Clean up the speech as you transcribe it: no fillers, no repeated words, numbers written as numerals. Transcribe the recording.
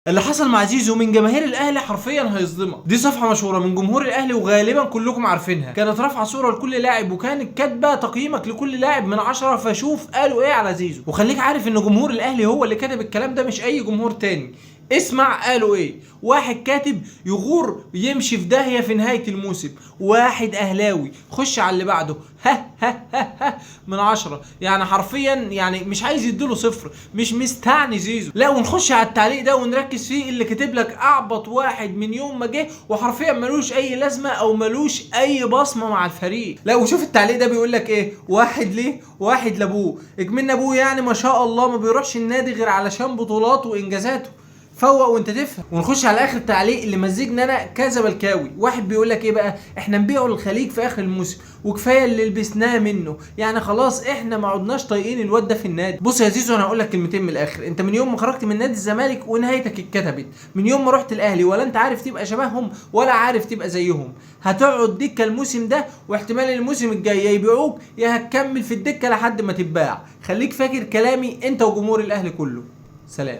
اللي حصل مع زيزو من جماهير الاهلي حرفيا هيصدمك. دي صفحة مشهورة من جمهور الاهلي وغالبا كلكم عارفينها، كانت رافعه صوره لكل لاعب وكانت كاتبه تقييمك لكل لاعب من 10، فشوف قالوا ايه على زيزو. وخليك عارف ان جمهور الاهلي هو اللي كتب الكلام ده، مش اي جمهور تاني. اسمع قالوا ايه. واحد كاتب يغور يمشي في داهية في نهاية الموسم، واحد اهلاوي. خش على اللي بعده، ها ها ها ها من 10، يعني حرفيا يعني مش عايز يديله صفر، مش مستعني زيزو. لا ونخش على التعليق ده ونركز فيه، اللي كاتب لك اعبط واحد من يوم ما جه وحرفيا ملوش اي لازمه او ملوش اي بصمة مع الفريق. لا وشوف التعليق ده بيقول لك ايه، واحد ليه واحد لابوه، اجملنا ابوه يعني ما شاء الله ما بيروحش النادي غير علشان بطولاته وانجازاته، فوق وانت تفهم. ونخش على اخر تعليق اللي مزجنا انا كزملكاوي، واحد بيقول لك ايه بقى، احنا نبيعه للخليج في اخر الموسم وكفاية اللي لبسناه منه، يعني خلاص احنا ما عدناش طايقين الواد ده في النادي. بص يا زيزو انا هقول لك كلمتين من الاخر، انت من يوم ما خرجت من نادي الزمالك ونهايتك اتكتبت، من يوم ما رحت الاهلي ولا انت عارف تبقى شبههم ولا عارف تبقى زيهم، هتقعد دكه الموسم ده واحتمال الموسم الجاي يا يبيعوك يا هتكمل في الدكة لحد ما تتباع. خليك فاكر كلامي انت وجمهور الاهلي كله. سلام.